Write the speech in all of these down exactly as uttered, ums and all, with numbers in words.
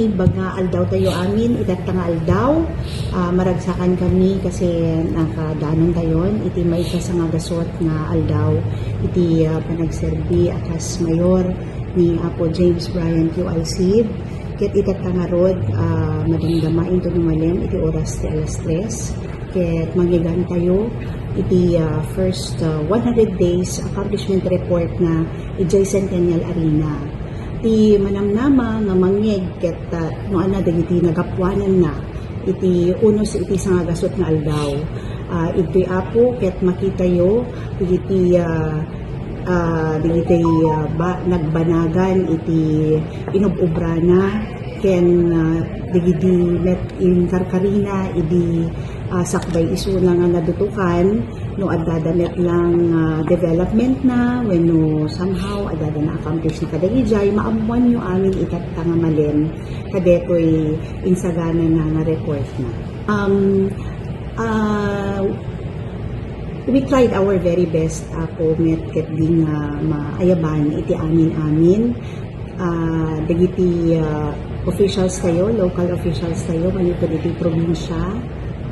Imbag nga aldaw tayo amin, itatta nga aldaw, ah, maragsakan kami kasi nakadanon tayon iti maikasanga gasut nga aldaw iti, ah, panagserbi a kas mayor ni Apo James Brian Q. Alcid. Ket itatta ngarud, ah, madamdama intono malem iti oras ti alas tres. Ket mangyegan tayo iti, ah, first, ah, one hundred days accomplishment report na idiay Centennial Arena. Ti manamnama nga mangngeg ket, ah, no ania dagiti nagapuananna iti unos iti sangagasut nga aldaw. Ah, idtoy Apo ket makitayo iti, ah, ah, dagiti, ah, ba-, nagbanagan iti inub-ubrana ken, ah, dagiti met inkarkarina idi, ah, sakbay isuna nga nadutokan, no addada met lang, ah, development na, wenno somehow addada na-accomplish na kadagidiay, maammoanyo amin itatta nga malem kadetoy insaganana nga report na. Um, ah, we tried our very best, Apo, met ket di nga maayaban iti amin-amin. Ah, dagiti, ah, officials tayo, local officials tayo, manipud iti probinsya,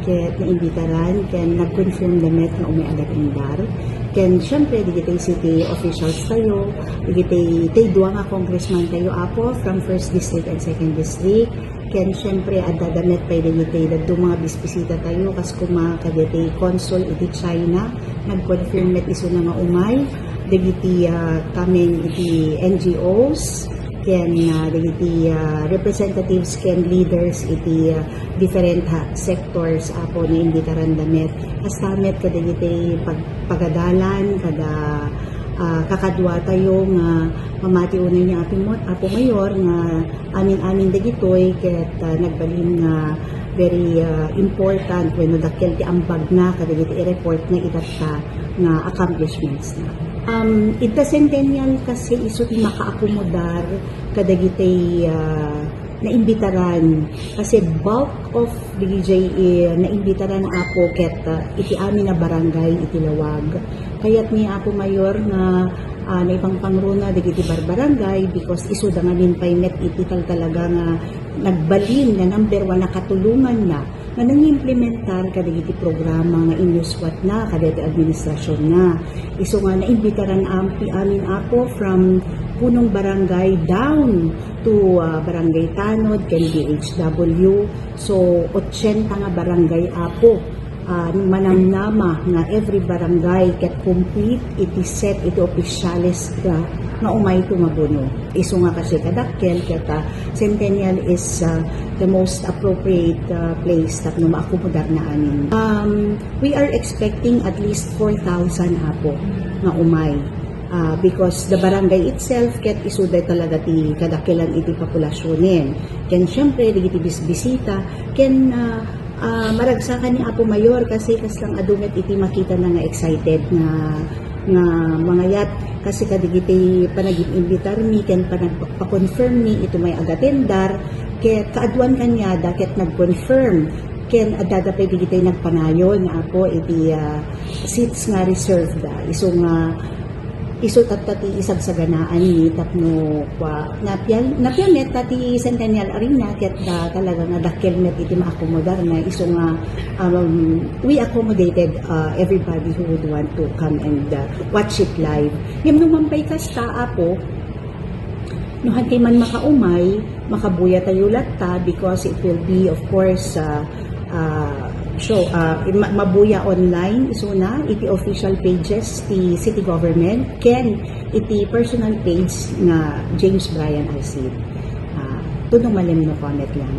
ket naimbitaran, ken nag-confirm da met nga umay agatindar. Ken, syempre, dagiti city officials tayo, dagiti tay dua nga congressman tayo, Apo, from first district and second district. Ken, syempre, addada met pay dagiti dadduma nga bisbisita tayo, kas kuma kadagiti consul iti China, nag-confirm met isuna nga umay, dagiti, ah, coming iti N G Os, ken, ah, dagiti, ah, representatives ken leaders iti, ah, different, ha, sectors, Apo, naimbitaran da met. Kasta met kadagiti pag-, pagadalan, kada, ah, kakadua tayo nga mamati unay ni Apo Mo-, Apo Mayor nga amin-amin dagitoy ket, ah, nagbalin nga very, ah, important wenno dakkel ti ambagna kadagiti i-report na itatta nga accomplishments na. Um, ita Centennial kasi isu ti makaakomodar kadagiti, ah, naimbitaran kasi bulk of D J, eh, naimbitaran, Apo, ket, ah, iti amin a barangay iti lawag. Kayat ni Apo Mayor nga, ah, naipangpangruna dagiti barbarangay because isuda ngamin pay met iti taltalaga nga nagbalin nga number one a katulonganna nga nangimplementar kadagiti programa nga inyuswatna kadagiti administrasyonna. Isu nga naimbitaran ampi amin, Apo, from punong barangay down to, ah, Barangay Tanod ken B H W. So, ochenta nga barangay, Apo, ah, manamnama nga every barangay ket complete iti set iti opisyales nga, nga umay tumabuno. Isu nga kasi kadakkel ket, ah, Centennial is, ah, the most appropriate, ah, place tapno maakomodarna amin. Um, we are expecting at least four thousand, Apo, nga umay. Ah, because the barangay itself ket isuda talaga ti kadakkelan iti populasionen. Ken siyempre, dagiti bisbisita, ken, ah, ah, maragsakan ni Apo Mayor kasi kaslang adu met iti makitana nga excited nga, nga mangayat kasi kadagiti panagim-imbitarmi ken panagpa-confirmmi iti may agatendar ket kaaduan kaniada ket nag-confirm ken addada pay dagiti nagpanayon nga Apo iti, ah, seats nga reserved da. Isu nga isu tatta ti isagsaganaanmi tapno kua, napia-, napia met ta ti Centennial Arena ket da talaga nga dakkel met iti maakomodar nga isu nga, um, we accommodated, uh, everybody who would want to come and, uh, watch it live. Ngem no man pay kasta, Apo, no hantay man makaumay, makabuya tayo latta because it will be, of course, uh, ah, show, ah, ma-, mabuya online isuna iti official pages ti city government ken iti personal page nga James Brian Alcid. Ah, tuno malem no comment lang.